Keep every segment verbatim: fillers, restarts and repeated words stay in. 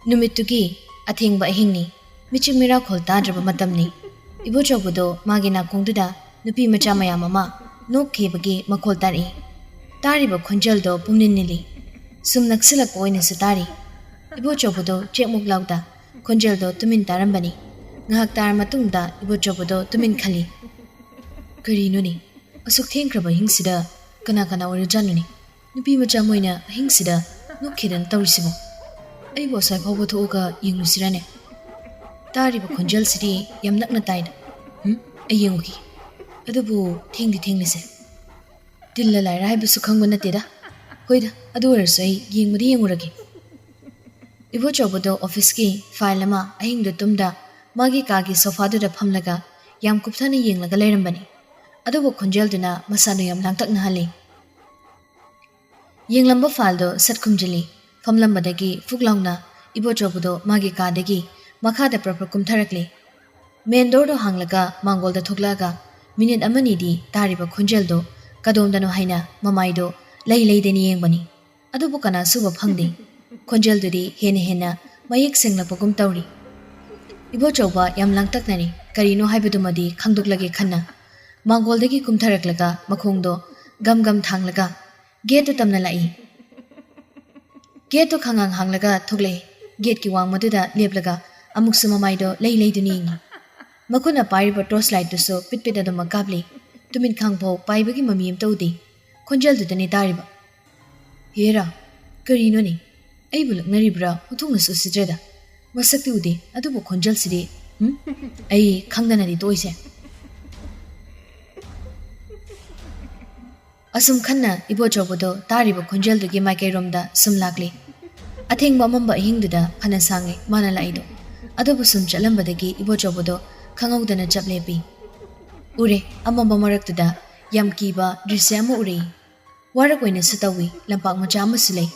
ꯅꯨꯃꯤꯠꯇꯨꯒꯤ ꯑꯊꯦꯡꯕ ꯑꯍꯤꯡꯅꯤ꯫ ꯃꯤꯆꯤꯛ ꯃꯤꯔꯥꯈꯣꯜ ꯇꯥꯗ꯭ꯔꯕ ꯃꯇꯝꯅꯤ꯫ ꯏꯕꯣꯆꯧꯕꯗꯣ ꯃꯥꯒꯤ ꯅꯥꯀꯣꯡꯗꯨꯗ ꯅꯨꯄꯤ ꯃꯆꯥ ꯃꯌꯥꯝ ꯑꯃ ꯅꯣꯛꯈꯤꯕꯒꯤ ꯃꯈꯣꯜ ꯇꯥꯔꯛꯏ꯫ ꯇꯥꯔꯤꯕ ꯈꯣꯟꯖꯦꯜꯗꯣ ꯄꯨꯡꯅꯤꯜ ꯅꯤꯜꯂꯤ꯫ ꯁꯨꯝ ꯅꯛꯁꯤꯜꯂꯛꯄ ꯑꯣꯏꯅꯁꯨ ꯇꯥꯔꯤ꯫ ꯏꯕꯣꯆꯧꯕꯗꯣ ꯆꯦꯛꯃꯨꯛ ꯂꯥꯎꯗ ꯈꯣꯟꯖꯦꯜꯗꯣ ꯇꯨꯃꯤꯟ ꯇꯥꯔꯝꯕꯅꯤ꯫ ꯉꯥꯏꯍꯥꯛ ꯇꯥꯔ ꯃꯇꯨꯡꯗ ꯏꯕꯣꯆꯧꯕꯗꯣ ꯇꯨꯃꯤꯟ ꯈꯜꯂꯤ꯫ "ꯀꯔꯤꯅꯣꯅꯦ? ꯑꯁꯨꯛ ꯊꯦꯡꯈ꯭ꯔꯕ ꯑꯍꯤꯡꯁꯤꯗ ꯀꯅꯥ ꯀꯅꯥ ꯑꯣꯏꯔꯖꯥꯠꯅꯣꯅꯦ? ꯅꯨꯄꯤ ꯃꯆꯥ ꯃꯣꯏꯅ ꯑꯍꯤꯡꯁꯤꯗ ꯅꯣꯛꯈꯤꯗꯅ ꯇꯧꯔꯤꯁꯤꯕꯣ? ꯑꯩꯕꯨ ꯑꯁ꯭ꯋꯥꯏ ꯐꯥꯎꯕ ꯊꯣꯛꯑꯒ ꯌꯦꯡꯂꯨꯁꯤꯔꯅꯦ? ꯇꯥꯔꯤꯕ ꯈꯣꯟꯖꯦꯜꯁꯤꯗꯤ ꯌꯥꯝ ꯅꯛꯅ ꯇꯥꯏꯗ꯫ ꯎꯝ, ꯑꯩ ꯌꯦꯡꯉꯨꯈꯤ꯫ ꯑꯗꯨꯕꯨ ꯊꯦꯡꯗꯤ ꯊꯦꯡꯂꯤꯁꯦ꯫ ꯇꯤꯜꯂ ꯂꯥꯏꯔ ꯍꯥꯏꯕꯁꯨ ꯈꯪꯕ ꯅꯠꯇꯦꯗ꯫ ꯍꯣꯏꯗ, ꯑꯗꯨ ꯑꯣꯏꯔꯁꯨ ꯑꯩ ꯌꯦꯡꯕꯗꯤ ꯌꯦꯡꯉꯨꯔꯒꯦ"꯫ ꯏꯕꯣꯆꯧꯕꯗꯣ ꯑꯣꯐꯤꯁꯀꯤ ꯐꯥꯏꯜ ꯑꯃ ꯑꯍꯤꯡꯗꯨ ꯇꯨꯝꯗ ꯃꯥꯒꯤ ꯀꯥꯒꯤ ꯁꯣꯐꯥꯗꯨꯗ ꯐꯝꯂꯒ ꯌꯥꯝ ꯀꯨꯞꯊꯅ ꯌꯦꯡꯂꯒ ꯂꯩꯔꯝꯕꯅꯤ꯫ ꯑꯗꯨꯕꯨ ꯈꯣꯟꯖꯦꯜꯗꯨꯅ ꯃꯁꯥꯗꯨ ꯌꯥꯝ ꯂꯥꯡꯇꯛꯅꯍꯜꯂꯤ꯫ ꯌꯦꯡꯂꯝꯕ ꯐꯥꯏꯜꯗꯣ ꯁꯠ ꯈꯨꯝꯖꯤꯜꯂꯤ꯫ ꯐꯝꯂꯝꯕꯗꯒꯤ ꯐꯨꯛ ꯂꯥꯎꯅ ꯏꯕꯣꯆꯧꯕꯗꯣ ꯃꯥꯒꯤ ꯀꯥꯗꯒꯤ ꯃꯈꯥꯗ ꯄ꯭ꯔꯞ ꯄ꯭ꯔꯞ ꯀꯨꯝꯊꯔꯛꯂꯦ꯫ ꯃꯦꯟ ꯗꯣꯔꯗꯣ ꯍꯥꯡꯂꯒ ꯃꯥꯡꯒꯣꯜꯗ ꯊꯣꯛꯂꯛꯑꯒ ꯃꯤꯅꯤꯠ ꯑꯃꯅꯤꯗꯤ ꯇꯥꯔꯤꯕ ꯈꯣꯟꯖꯦꯜꯗꯣ ꯀꯗꯣꯝꯗꯅꯣ ꯍꯥꯏꯅ ꯃꯃꯥꯏꯗꯣ ꯂꯩ ꯂꯩꯗꯅ ꯌꯦꯡꯕꯅꯤ꯫ ꯑꯗꯨꯕꯨ ꯀꯅꯥꯁꯨ ꯎꯕ ꯐꯪꯗꯦ꯫ ꯈꯣꯟꯖꯦꯜꯗꯨꯗꯤ ꯍꯦꯟꯅ ꯍꯦꯟꯅ ꯃꯌꯦꯛ ꯁꯦꯡꯂꯛꯄꯒꯨꯝ ꯇꯧꯔꯤ꯫ ꯏꯕꯣꯆꯧꯕ ꯌꯥꯝ ꯂꯥꯡꯇꯛꯅꯔꯤ꯫ ꯀꯔꯤꯅꯣ ꯍꯥꯏꯕꯗꯨꯃꯗꯤ ꯈꯪꯗꯣꯛꯂꯒꯦ ꯈꯟꯅ ꯃꯥꯡꯒꯣꯜꯗꯒꯤ ꯀꯨꯝꯊꯔꯛꯂꯒ ꯃꯈꯣꯡꯗꯣ ꯒꯝ ꯒꯝ ꯊꯥꯡꯂꯒ ꯒꯦꯠꯇꯨ ꯇꯝꯅ ꯂꯥꯛꯏ꯫ ꯒꯦꯠꯇꯨ ꯈꯪꯍꯥꯡ ꯍꯥꯡꯂꯒ ꯊꯣꯛꯂꯛꯏ꯫ ꯒꯦꯠꯀꯤ ꯋꯥꯡꯃꯗꯨꯗ ꯂꯦꯞꯂꯒ ꯑꯃꯨꯛꯁꯨ ꯃꯃꯥꯏꯗꯣ ꯂꯩ ꯂꯩꯗꯨꯅ ꯌꯦꯡꯉꯤ꯫ ꯃꯈꯨꯠꯅ ꯄꯥꯏꯔꯤꯕ ꯇꯣꯔꯆ ꯂꯥꯏꯠꯇꯨꯁꯨ ꯄꯤꯠ ꯄꯤꯠ ꯑꯗꯨꯃꯛ ꯀꯥꯞꯂꯤ꯫ ꯇꯨꯃꯤꯠ ꯈꯥꯡꯐꯥꯎ ꯄꯥꯏꯕꯒꯤ ꯃꯃꯤ ꯑꯃꯇ ꯎꯗꯦ꯫ ꯈꯣꯟꯖꯦꯜꯗꯨꯗꯅꯤ ꯇꯥꯔꯤꯕ꯫ "ꯍꯦꯔꯥ, ꯀꯔꯤꯅꯣꯅꯦ? ꯑꯩꯕꯨ ꯂꯛꯅꯔꯤꯕ꯭ꯔꯥ? ꯎꯊꯣꯛꯅꯁꯨ ꯎꯁꯤꯗ꯭ꯔꯦꯗ꯫ ꯃꯁꯛꯇꯤ ꯎꯗꯦ, ꯑꯗꯨꯕꯨ ꯈꯣꯟꯖꯦꯜꯁꯤꯗꯤ, ꯎꯝ? ꯑꯩ ꯈꯪꯗꯅꯗꯤ ꯇꯣꯛꯏꯁꯦ"꯫ ꯑꯁꯨꯝ ꯈꯟꯅ ꯏꯕꯣꯆꯧꯕꯗꯣ ꯇꯥꯔꯤꯕ ꯈꯣꯟꯖꯦꯜꯗꯨꯒꯤ ꯃꯥꯏꯀꯩꯔꯣꯝꯗ ꯁꯨꯝ ꯂꯥꯛꯂꯤ꯫ ꯑꯊꯦꯡꯕ ꯑꯃꯝꯕ ꯑꯍꯤꯡꯗꯨꯗ ꯐꯅ ꯁꯥꯡꯉꯦ ꯃꯥꯅ ꯂꯥꯛꯏꯗꯣ꯫ ꯑꯗꯨꯕꯨ ꯁꯨꯝ ꯆꯠꯂꯝꯕꯗꯒꯤ ꯏꯕꯣꯆꯧꯕꯗꯣ ꯈꯪꯍꯧꯗꯅ ꯆꯞ ꯂꯦꯞꯄꯤ꯫ ꯎꯔꯦ, ꯑꯃꯝꯕ ꯃꯔꯛꯇꯨꯗ ꯌꯥꯝ ꯀꯤꯕ ꯗ꯭ꯔꯤꯁ꯭ꯌ ꯑꯃ ꯎꯔꯛꯏ꯫ ꯋꯥꯔꯛ ꯑꯣꯏꯅꯁꯨ ꯇꯧꯏ, ꯂꯝꯄꯥꯛ ꯃꯆꯥ ꯑꯃꯁꯨ ꯂꯩ꯫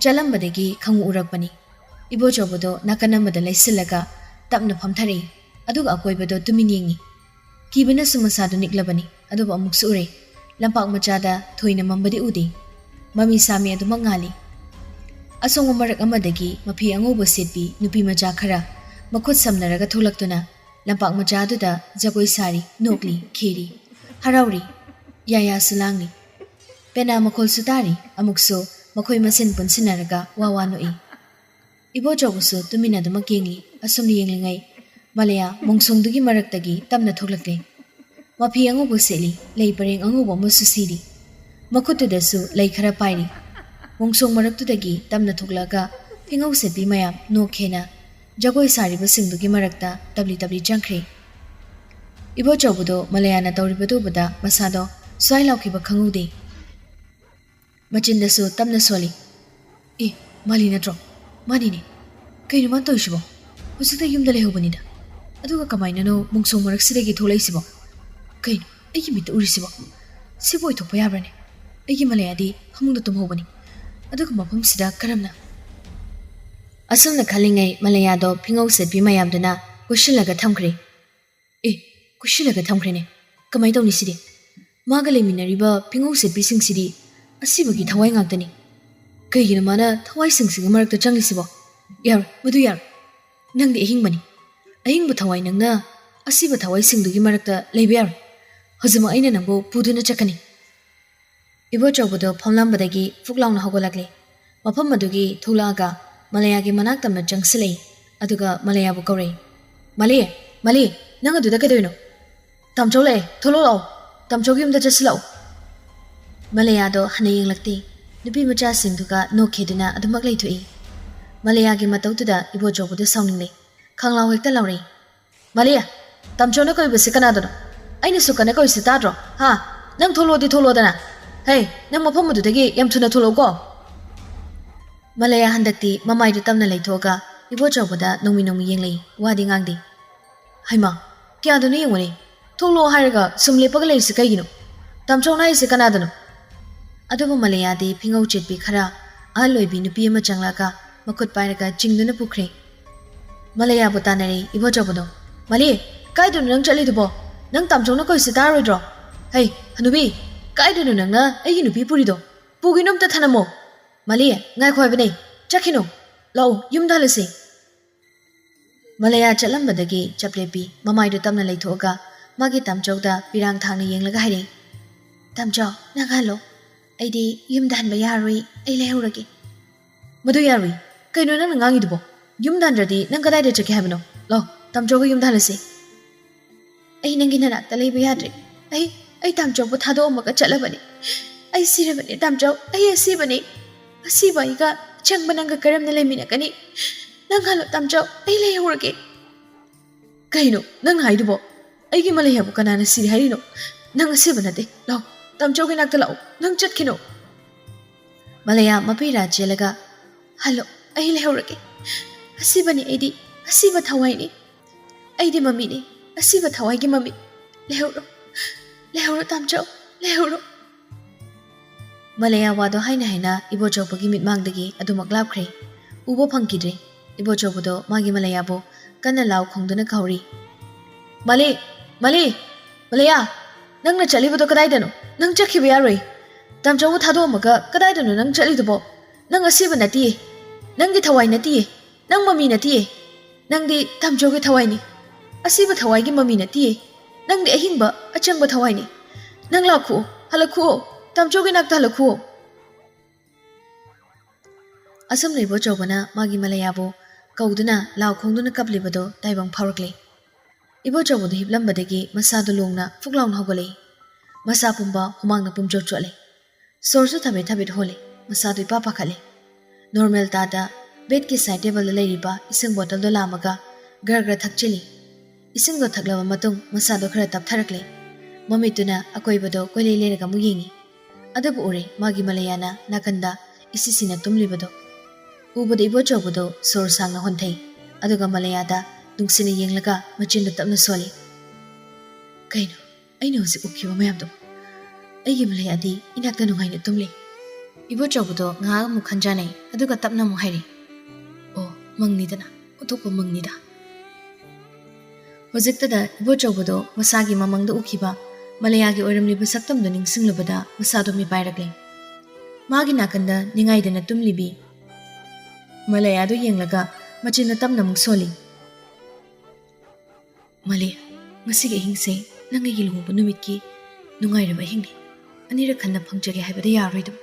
ꯆꯠꯂꯝꯕꯗꯒꯤ ꯈꯪꯎ ꯎꯔꯛꯄꯅꯤ꯫ ꯏꯕꯣꯆꯧꯕꯗꯣ ꯅꯥꯀꯟ ꯑꯃꯗ ꯂꯩꯁꯤꯜꯂꯒ ꯇꯞꯅ ꯐꯝꯊꯔꯛꯏ, ꯑꯗꯨꯒ ꯑꯀꯣꯏꯕꯗꯣ ꯇꯨꯃꯤꯟ ꯌꯦꯡꯏ꯫ ꯀꯤꯕꯅꯁꯨ ꯃꯁꯥꯗꯨ ꯅꯤꯛꯂꯕꯅꯤ, ꯑꯗꯨꯕꯨ ꯑꯃꯨꯛꯁꯨ ꯎꯔꯦ꯫ ꯂꯝꯄꯥꯛ ꯃꯆꯥꯗ ꯊꯣꯏꯅ ꯃꯝꯕꯗꯤ ꯎꯗꯦ꯫ ꯃꯃꯤ ꯁꯥꯃꯤ ꯑꯗꯨꯃꯛ ꯉꯥꯜꯂꯤ꯫ ꯑꯁꯣꯡꯕ ꯃꯔꯛ ꯑꯃꯗꯒꯤ ꯃꯐꯤ ꯑꯉꯧꯕ ꯁꯦꯠꯄꯤ ꯅꯨꯄꯤ ꯃꯆꯥ ꯈꯔ ꯃꯈꯨꯠ ꯁꯝꯅꯔꯒ ꯊꯣꯛꯂꯛꯇꯨꯅ ꯂꯝꯄꯥꯛ ꯃꯆꯥ ꯑꯗꯨꯗ ꯖꯒꯣꯏ ꯁꯥꯔꯤ, ꯅꯣꯛꯂꯤ, ꯈꯦꯔꯤ, ꯍꯔꯥꯎꯔꯤ, ꯌꯥꯌꯥꯁꯨ ꯂꯥꯡꯂꯤ꯫ ꯄꯦꯅꯥ ꯃꯈꯣꯜꯁꯨ ꯇꯥꯔꯤ꯫ ꯑꯃꯨꯛꯁꯨ ꯃꯈꯣꯏ ꯃꯁꯦꯟ ꯄꯨꯟꯁꯤꯟꯅꯔꯒ ꯋꯥ ꯋꯥ ꯅꯣꯛꯏ꯫ ꯏꯕꯣꯆꯧꯕꯁꯨ ꯇꯨꯃꯤꯟꯅ ꯑꯗꯨꯃꯛ ꯌꯦꯡꯂꯤ꯫ ꯑꯁꯨꯝꯅ ꯌꯦꯡꯂꯤꯉꯩ ꯃꯂꯌꯥ ꯃꯣꯡꯁꯣꯡꯗꯨꯒꯤ ꯃꯔꯛꯇꯒꯤ ꯇꯞꯅ ꯊꯣꯛꯂꯛꯂꯦ꯫ ꯃꯐꯤ ꯑꯉꯧꯕ ꯁꯦꯠꯂꯤ, ꯂꯩ ꯄꯔꯦꯡ ꯑꯉꯧꯕ ꯑꯃꯁꯨ ꯁꯤꯔꯤ꯫ ꯃꯈꯨꯠꯇꯨꯗꯁꯨ ꯂꯩ ꯈꯔ ꯄꯥꯏꯔꯤ꯫ ꯃꯣꯡꯁꯣꯡ ꯃꯔꯛꯇꯨꯗꯒꯤ ꯇꯞꯅ ꯊꯣꯛꯂꯛꯑꯒ ꯐꯤꯉꯧ ꯁꯦꯠꯄꯤ ꯃꯌꯥꯝ ꯅꯣꯛꯈꯦꯅ ꯖꯒꯣꯏ ꯁꯥꯔꯤꯕꯁꯤꯡꯗꯨꯒꯤ ꯃꯔꯛꯇ ꯇꯞꯂꯤ ꯇꯞꯂꯤ ꯆꯪꯈ꯭ꯔꯦ꯫ ꯏꯕꯣꯆꯧꯕꯗꯣ ꯃꯂꯌꯥꯅ ꯇꯧꯔꯤꯕꯗꯨ ꯎꯕꯗ ꯃꯁꯥꯗꯣ ꯁ꯭ꯋꯥꯏ ꯂꯥꯎꯈꯤꯕ ꯈꯪꯍꯧꯗꯦ꯫ ꯃꯆꯤꯟꯗꯁꯨ ꯇꯞꯅ ꯁꯣꯜꯂꯤ꯫ "ꯑꯦ, ꯃꯥꯂꯤ ꯅꯠꯇ꯭ꯔꯣ? ꯃꯥꯅꯤꯅꯦ꯫ ꯀꯩꯅꯣ ꯃꯥꯅ ꯇꯧꯔꯤꯁꯤꯕꯣ? ꯍꯧꯖꯤꯛꯇ ꯌꯨꯝꯗ ꯂꯩꯍꯧꯕꯅꯤꯗ꯫ ꯑꯗꯨꯒ ꯀꯃꯥꯏꯅꯅꯣ ꯃꯣꯡꯁꯣꯡ ꯃꯔꯛꯁꯤꯗꯒꯤ ꯊꯣꯛꯂꯛꯏꯁꯤꯕꯣ? ꯀꯩꯅꯣ ꯑꯩꯒꯤ ꯃꯤꯠꯇ ꯎꯔꯤꯁꯤꯕꯣ? ꯁꯤꯕꯨ ꯑꯣꯏꯊꯣꯛꯄ ꯌꯥꯕ꯭ꯔꯅꯦ? ꯑꯩꯒꯤ ꯃꯂꯌꯥꯗꯤ ꯐꯃꯨꯡꯗ ꯇꯨꯝꯍꯧꯕꯅꯤ꯫ ꯑꯗꯨꯒ ꯃꯐꯝꯁꯤꯗ ꯀꯔꯝꯅ?" ꯑꯁꯨꯝꯅ ꯈꯜꯂꯤꯉꯩ ꯃꯂꯌꯥꯗꯣ ꯐꯤꯉꯧ ꯁꯦꯠꯄꯤ ꯃꯌꯥꯝꯗꯨꯅ ꯀꯣꯏꯁꯤꯜꯂꯒ ꯊꯝꯈ꯭ꯔꯦ꯫ "ꯑꯦ, ꯀꯣꯏꯁꯤꯜꯂꯒ ꯊꯝꯈ꯭ꯔꯦꯅꯦ꯫ ꯀꯃꯥꯏ ꯇꯧꯅꯤ ꯁꯤꯗꯤ? ꯃꯥꯒ ꯂꯩꯃꯤꯟꯅꯔꯤꯕ ꯐꯤꯉꯧ ꯁꯦꯠꯄꯤꯁꯤꯡꯁꯤꯗꯤ ꯑꯁꯤꯕꯒꯤ ꯊꯋꯥꯏ ꯉꯥꯛꯇꯅꯤ꯫ ꯀꯩꯒꯤꯅꯣ ꯃꯥꯅ ꯊꯋꯥꯏꯁꯤꯡꯁꯤꯒꯤ ꯃꯔꯛꯇ ꯆꯪꯂꯤꯁꯤꯕꯣ? ꯌꯥꯔꯣꯏ, ꯃꯗꯨ ꯌꯥꯔꯣꯏ꯫ ꯅꯪꯗꯤ ꯑꯍꯤꯡꯕꯅꯤ꯫ ꯑꯍꯤꯡꯕ ꯊꯋꯥꯏ ꯅꯪꯅ ꯑꯁꯤꯕ ꯊꯋꯥꯏꯁꯤꯡꯗꯨꯒꯤ ꯃꯔꯛꯇ ꯂꯩꯕ ꯌꯥꯔꯣꯏ꯫ ꯍꯧꯖꯤꯛꯃꯛ ꯑꯩꯅ ꯅꯪꯕꯨ ꯄꯨꯗꯨꯅ ꯆꯠꯀꯅꯤ꯫" ꯏꯕꯣꯆꯧꯕꯗꯣ ꯐꯝꯂꯝꯕꯗꯒꯤ ꯐꯨꯛ ꯂꯥꯎꯅ ꯍꯧꯒꯠꯂꯛꯂꯦ꯫ ꯃꯐꯝ ꯑꯗꯨꯒꯤ ꯊꯣꯛꯂꯛꯑꯒ ꯃꯂꯌꯥꯒꯤ ꯃꯅꯥꯛ ꯇꯝꯅ ꯆꯪꯁꯤꯜꯂꯛꯏ꯫ ꯑꯗꯨꯒ ꯃꯂꯌꯥꯕꯨ ꯀꯧꯔꯛꯏ꯫ "ꯃꯂꯤ, ꯃꯂꯤ, ꯅꯪ ꯑꯗꯨꯗ ꯀꯩꯗꯧꯔꯤꯅꯣ? ꯇꯥꯝꯆꯧ ꯂꯥꯛꯑꯦ, ꯊꯣꯛꯂꯛꯑꯣ ꯂꯥꯛꯑꯣ꯫ ꯇꯥꯝꯆꯧꯒꯤ ꯌꯨꯝꯗ ꯆꯠꯁꯤꯜꯂꯛꯑꯣ꯫" ꯃꯂꯌꯥꯗꯣ ꯍꯟꯅ ꯌꯦꯡꯂꯛꯇꯦ꯫ ꯅꯨꯄꯤ ꯃꯆꯥꯁꯤꯡꯗꯨꯒ ꯅꯣꯛꯈꯤꯗꯨꯅ ꯑꯗꯨꯃꯛ ꯂꯩꯊꯣꯛꯏ꯫ ꯃꯂꯌꯥꯒꯤ ꯃꯇꯧꯗꯨꯗ ꯏꯕꯣꯆꯧꯕꯗꯨ ꯁꯥꯎꯅꯤꯡꯂꯦ꯫ ꯈꯪꯂꯥꯎ ꯍꯦꯛꯇ ꯂꯥꯎꯔꯛꯏ꯫ "ꯃꯂꯤ, ꯇꯥꯝꯆꯧꯅ ꯀꯧꯏꯕꯁꯤ ꯀꯅꯥꯗꯅꯣ? ꯑꯩꯅ ꯁꯨꯛ ꯀꯟꯅ ꯀꯧꯏꯁꯤ ꯇꯥꯗ꯭ꯔꯣ? ꯍꯥ? ꯅꯪ ꯊꯣꯛꯂꯛꯑꯣꯗꯤ ꯊꯣꯛꯂꯛꯑꯣꯗꯅ꯫ ꯍꯦ, ꯅꯪ ꯃꯐꯝ ꯑꯗꯨꯗꯒꯤ ꯌꯥꯝ ꯊꯨꯅ ꯊꯣꯛꯂꯛꯎꯀꯣ꯫" ꯃꯂꯌꯥ ꯍꯟꯗꯛꯇꯤ ꯃꯃꯥꯏꯗꯨ ꯇꯝꯅ ꯂꯩꯊꯣꯛꯑꯒ ꯏꯕꯣꯆꯧꯕꯗ ꯅꯣꯡꯃꯤ ꯅꯣꯡꯃꯤ ꯌꯦꯡꯂꯛꯏ, ꯋꯥꯗꯤ ꯉꯥꯡꯗꯦ꯫ "ꯍꯩꯃꯥ, ꯀꯌꯥꯗꯅꯣ ꯌꯦꯡꯉꯨꯅꯦ, ꯊꯣꯛꯂꯛꯑꯣ ꯍꯥꯏꯔꯒ ꯁꯨꯝ ꯂꯦꯞꯄꯒ ꯂꯩꯔꯤꯁꯤ ꯀꯩꯒꯤꯅꯣ? ꯇꯥꯝꯆꯧꯅ ꯍꯥꯏꯁꯦ ꯀꯅꯥꯗꯅꯣ?" ꯑꯗꯨꯕꯨ ꯃꯂꯌꯥꯗꯤ ꯐꯤꯉꯧ ꯆꯦꯠꯄꯤ ꯈꯔ ꯑꯍꯜ ꯑꯣꯏꯕꯤ ꯅꯨꯄꯤ ꯑꯃ ꯆꯪꯂꯛꯑꯒ ꯃꯈꯨꯠ ꯄꯥꯏꯔꯒ ꯆꯤꯡꯗꯨꯅ ꯄꯨꯈ꯭ꯔꯦ꯫ ꯃꯂꯌꯥꯕꯨ ꯇꯥꯟꯅꯔꯦ ꯏꯕꯣꯆꯧꯕꯗꯣ꯫ "ꯃꯂꯤ, ꯀꯥꯏꯗꯅꯣ ꯅꯪ ꯆꯠꯂꯤꯗꯨꯕꯣ? ꯅꯪ ꯇꯥꯝꯆꯧꯅ ꯀꯧꯏꯁꯤ ꯇꯥꯔꯣꯏꯗ꯭ꯔꯣ? ꯍꯩ, ꯍꯅꯨꯕꯤ, ꯀꯥꯏꯗꯅꯣ ꯅꯪꯅ ꯑꯩꯒꯤ ꯅꯨꯄꯤ ꯄꯨꯔꯤꯗꯣ? ꯄꯨꯒꯤꯅꯨ, ꯑꯝꯇ ꯊꯅꯝꯃꯣ꯫" "ꯃꯂꯤ, ꯉꯥꯏꯈꯣ ꯍꯥꯏꯕꯅꯦ꯫ ꯆꯠꯈꯤꯅꯨ, ꯂꯥꯛꯎ, ꯌꯨꯝꯗ ꯍꯜꯂꯁꯤ꯫ ꯃꯂꯌꯥ ꯆꯠꯂꯝꯕꯗꯒꯤ ꯆꯞ ꯂꯦꯞꯄꯤ꯫ ꯃꯃꯥꯏꯗꯨ ꯇꯞꯅ ꯂꯩꯊꯣꯛꯑꯒ ꯃꯥꯒꯤ ꯇꯥꯝꯆꯧꯗ ꯄꯤꯔꯥꯡ ꯊꯥꯡꯅ ꯌꯦꯡꯂꯒ ꯍꯥꯏꯔꯛꯏ, "ꯇꯥꯝꯆꯧ, ꯅꯪ ꯍꯜꯂꯣ꯫ ꯑꯩꯗꯤ ꯌꯨꯝꯗ ꯍꯟꯕ ꯌꯥꯔꯣꯏ, ꯑꯩ ꯂꯩꯍꯧꯔꯒꯦ꯫" "ꯃꯗꯨ ꯌꯥꯔꯣꯏ꯫ ꯀꯩꯅꯣ ꯅꯪꯅ ꯉꯥꯡꯉꯤꯗꯨꯕꯣ? ꯌꯨꯝꯗ ꯍꯟꯗ꯭ꯔꯗꯤ ꯅꯪ ꯀꯗꯥꯏꯗ ꯆꯠꯀꯦ ꯍꯥꯏꯕꯅꯣ? ꯂꯥꯛꯑꯣ, ꯇꯥꯝꯆꯧꯒ ꯌꯨꯝꯗ ꯍꯜꯂꯁꯤ꯫" "ꯑꯩ ꯅꯪꯒꯤ ꯅꯅꯥꯛꯇ ꯂꯩꯕ ꯌꯥꯗ꯭ꯔꯦ꯫ ꯑꯩ, ꯑꯩ ꯇꯥꯝꯆꯧꯕꯨ ꯊꯥꯗꯣꯛꯑꯝꯃꯒ ꯆꯠꯂꯕꯅꯤ꯫ ꯑꯩ ꯁꯤꯔꯕꯅꯤ, ꯇꯥꯝꯆꯧ, ꯑꯩ ꯑꯁꯤꯕꯅꯤ꯫ ꯑꯁꯤꯕ ꯑꯩꯒ ꯑꯆꯪꯕ ꯅꯪꯒ ꯀꯔꯝꯅ ꯂꯩꯃꯤꯟꯅꯒꯅꯤ? ꯅꯪ ꯍꯜꯂꯣ, ꯇꯥꯝꯆꯧ, ꯑꯩ ꯂꯩꯍꯧꯔꯒꯦ꯫" "ꯀꯩꯅꯣ ꯅꯪꯅ ꯍꯥꯏꯗꯨꯕꯣ? ꯑꯩꯒꯤ ꯃꯂꯩ ꯍꯥꯏꯕꯨ ꯀꯅꯥꯅ ꯁꯤꯔꯦ ꯍꯥꯏꯔꯤꯅꯣ? ꯅꯪ ꯑꯁꯤꯕ ꯅꯠꯇꯦ꯫ ꯂꯥꯛꯑꯣ, ꯇꯥꯝꯆꯧꯒꯤ ꯅꯥꯛꯇ ꯂꯥꯛꯑꯣ, ꯅꯪ ꯆꯠꯈꯤꯅꯣ꯫" ꯃꯂꯌꯥ ꯃꯄꯤꯔꯥ ꯆꯦꯜꯂꯒ, "ꯍꯜꯂꯣ, ꯑꯩ ꯂꯩꯍꯧꯔꯒꯦ꯫ ꯑꯁꯤꯕꯅꯤ ꯑꯩꯗꯤ, ꯑꯁꯤꯕ ꯊꯋꯥꯏꯅꯤ꯫ ꯑꯩꯗꯤ ꯃꯃꯤꯅꯤ, ꯑꯁꯤꯕ ꯊꯋꯥꯏꯒꯤ ꯃꯃꯤ꯫ ꯂꯩꯍꯧꯔꯣ, ꯂꯩꯍꯧꯔꯣ ꯇꯥꯝꯆꯧ, ꯂꯩꯍꯧꯔꯣ꯫" ꯃꯂꯌꯥ ꯋꯥꯗꯣ ꯍꯥꯏꯅ ꯍꯥꯏꯅ ꯏꯕꯣꯆꯧꯕꯒꯤ ꯃꯤꯠꯃꯥꯡꯗꯒꯤ ꯑꯗꯨꯃꯛ ꯂꯥꯞꯈ꯭ꯔꯦ꯫ ꯎꯕ ꯐꯪꯈꯤꯗ꯭ꯔꯦ꯫ ꯏꯕꯣꯆꯧꯕꯗꯣ ꯃꯥꯒꯤ ꯃꯂꯌꯥꯕꯨ ꯀꯟꯅ ꯂꯥꯎ ꯈꯣꯡꯗꯨꯅ ꯀꯧꯔꯤ, "ꯃꯂꯤ! ꯃꯂꯤ! ꯃꯂꯌꯥ! ꯅꯪꯅ ꯆꯠꯂꯤꯕꯗꯣ ꯀꯗꯥꯏꯗꯅꯣ? ꯅꯪ ꯆꯠꯈꯤꯕ ꯌꯥꯔꯣꯏ꯫ ꯇꯥꯝꯆꯧꯕꯨ ꯊꯥꯗꯣꯛꯑꯝꯃꯒ ꯀꯗꯥꯏꯗꯅꯣ ꯅꯪ ꯆꯠꯂꯤꯗꯨꯕꯣ? ꯅꯪ ꯑꯁꯤꯕ ꯅꯠꯇꯤꯌꯦ꯫ ꯅꯪꯒꯤ ꯊꯋꯥꯏ ꯅꯠꯇꯤꯌꯦ꯫ ꯅꯪ ꯃꯃꯤ ꯅꯠꯇꯤꯌꯦ꯫ ꯅꯪꯗꯤ ꯇꯥꯝꯆꯧꯒꯤ ꯊꯋꯥꯏꯅꯤ꯫ ꯑꯁꯤꯕ ꯊꯋꯥꯏꯒꯤ ꯃꯃꯤ ꯅꯠꯇꯤꯌꯦ꯫ ꯅꯪꯗꯤ ꯑꯍꯤꯡꯕ, ꯑꯆꯪꯕ ꯊꯋꯥꯏꯅꯤ꯫ ꯅꯪ ꯂꯥꯛꯈꯨꯑꯣ, ꯍꯜꯂꯛꯈꯨꯑꯣ, ꯇꯥꯝꯆꯧꯒꯤ ꯅꯥꯛꯇ ꯍꯜꯂꯛꯈꯨꯑꯣ꯫" ꯑꯁꯨꯝꯅ ꯏꯕꯣꯆꯧꯕꯅ ꯃꯥꯒꯤ ꯃꯂꯌꯥꯕꯨ ꯀꯧꯗꯨꯅ ꯂꯥꯎ ꯈꯣꯡꯗꯨꯅ ꯀꯞꯂꯤꯕꯗꯣ ꯇꯥꯏꯕꯪ ꯐꯥꯎꯔꯛꯂꯦ꯫ ꯏꯕꯣꯆꯧꯕꯗꯨ ꯍꯤꯞꯂꯝꯕꯗꯒꯤ ꯃꯁꯥꯗꯨ ꯂꯣꯡꯅ ꯐꯨꯛ ꯂꯥꯎꯅ ꯍꯧꯒꯠꯂꯛꯏ꯫ ꯃꯁꯥ ꯄꯨꯝꯕ ꯍꯨꯃꯥꯡꯅ ꯄꯨꯝꯆꯣꯠ ꯆꯣꯠꯂꯦ꯫ ꯁꯣꯔꯁꯨ ꯊꯕꯦꯠ ꯊꯕꯦꯠ ꯍꯣꯜꯂꯦ꯫ ꯃꯁꯥꯗꯨ ꯏꯄꯥ ꯄꯥꯈꯠꯂꯦ꯫ ꯅꯣꯔꯃꯦꯜ ꯇꯥꯗ ꯕꯦꯗꯀꯤ ꯁꯥꯏꯠ ꯇꯦꯕꯜꯗ ꯂꯩꯔꯤꯕ ꯏꯁꯤꯡ ꯕꯣꯇꯜꯗꯣ ꯂꯥꯝꯃꯒ ꯒ꯭ꯔ ꯒ꯭ꯔ ꯊꯛꯆꯤꯜꯂꯤ꯫ ꯏꯁꯤꯡꯗꯣ ꯊꯛꯂꯕ ꯃꯇꯨꯡ ꯃꯁꯥꯗꯣ ꯈꯔ ꯇꯞꯊꯔꯛꯂꯦ꯫ ꯃꯃꯤꯠꯇꯨꯅ ꯑꯀꯣꯏꯕꯗꯣ ꯀꯣꯏꯂꯩ ꯂꯩꯔꯒ ꯑꯃꯨꯛ ꯌꯦꯡꯉꯤ꯫ ꯑꯗꯨꯕꯨ ꯎꯔꯦ ꯃꯥꯒꯤ ꯃꯂꯌꯥꯅ ꯅꯥꯀꯟꯗ ꯏꯁꯤꯁꯤꯅ ꯇꯨꯝꯂꯤꯕꯗꯣ꯫ ꯎꯕꯗ ꯏꯕꯣꯆꯧꯕꯗꯣ ꯁꯣꯔ ꯁꯥꯡꯅ ꯍꯣꯟꯊꯩ꯫ ꯑꯗꯨꯒ ꯃꯂꯌꯥꯗ ꯅꯨꯡꯁꯤꯅ ꯌꯦꯡꯂꯒ ꯃꯆꯤꯟꯗꯣ ꯇꯞꯅ ꯁꯣꯜꯂꯤ꯫ "ꯀꯩꯅꯣ ꯑꯩꯅ ꯍꯧꯖꯤꯛ ꯎꯈꯤꯕ ꯃꯌꯥꯝꯗꯣ? ꯑꯩꯒꯤ ꯃꯂꯌꯥꯗꯤ ꯏꯅꯥꯛꯇ ꯅꯨꯡꯉꯥꯏꯅ ꯇꯨꯝꯂꯤ꯫" ꯏꯕꯣꯆꯧꯕꯗꯣ ꯉꯥꯏꯍꯥꯛ ꯑꯃꯨꯛ ꯈꯟꯖꯥꯅꯩ, ꯑꯗꯨꯒ ꯇꯞꯅ ꯑꯃꯨꯛ ꯍꯥꯏꯔꯤ, "ꯑꯣ, ꯃꯪꯅꯤꯗꯅ, ꯑꯣꯟꯊꯣꯛꯄ ꯃꯪꯅꯤꯗ꯫" ꯍꯧꯖꯤꯛꯇꯗ ꯏꯕꯣꯆꯧꯕꯗꯣ ꯃꯁꯥꯒꯤ ꯃꯃꯪꯗ ꯎꯈꯤꯕ ꯃꯂꯌꯥꯒꯤ ꯑꯣꯏꯔꯝꯂꯤꯕ ꯁꯛꯇꯝꯗꯨ ꯅꯤꯡꯁꯤꯡꯂꯨꯕꯗ ꯃꯁꯥꯗꯣ ꯃꯤꯄꯥꯏꯔꯛꯂꯦ꯫ ꯃꯥꯒꯤ ꯅꯥꯀꯟꯗ ꯅꯤꯡꯉꯥꯏꯗꯅ ꯇꯨꯝꯂꯤꯕꯤ ꯃꯂꯌꯥꯗꯨ ꯌꯦꯡꯂꯒ ꯃꯆꯤꯟꯅ ꯇꯞꯅ ꯑꯃꯨꯛ ꯁꯣꯜꯂꯤ꯫ "ꯃꯥꯂꯦ, ꯉꯁꯤꯒꯤ ꯑꯍꯤꯡꯁꯦ ꯅꯪ ꯑꯩꯒꯤ ꯂꯨꯍꯣꯡꯕ ꯅꯨꯃꯤꯠꯀꯤ ꯅꯨꯡꯉꯥꯏꯔꯕ ꯑꯍꯤꯡꯅꯤ꯫ ꯑꯅꯤꯔꯛ ꯍꯟꯅ ꯐꯪꯖꯒꯦ ꯍꯥꯏꯕꯗ ꯌꯥꯔꯣꯏꯗꯕ꯫